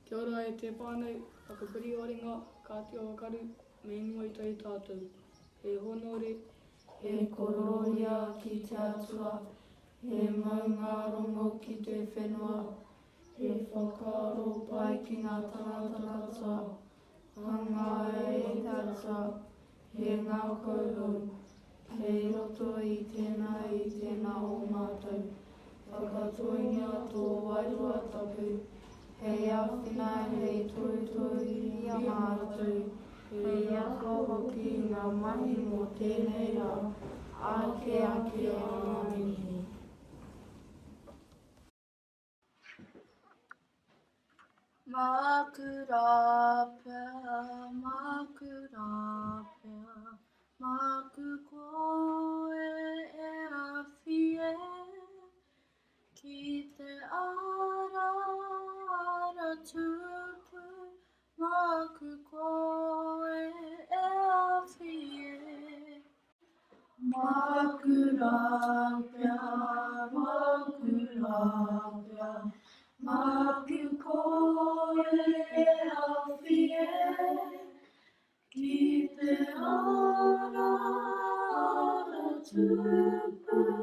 Kia ora e te whānau, whakapiri waringa, Kāti Awakaru, me inoi tahi tātou. He honore, He korōria ki te Atua, he maungārongo ki te whenua, he whakaaro pai ki ngā tangata katoa. Hangaia e te Atua he ngākau hou, kei roto i tēnā i tēnā o mātou. Whakatōngia tō Wairua Tapu, hei āwhina, hei tohutohu i a mātou, hei ako hoki i ngā mahi mō tēnei rā, āke ake, āmine. Māku rā pea, māku rā pea, māku koe e awhi e, Ki te ara, ara tupu, māku koe e awhi e. Māku rā pea, māku rā pea, māku koe e awhi e, Ki te ara, ara tupu.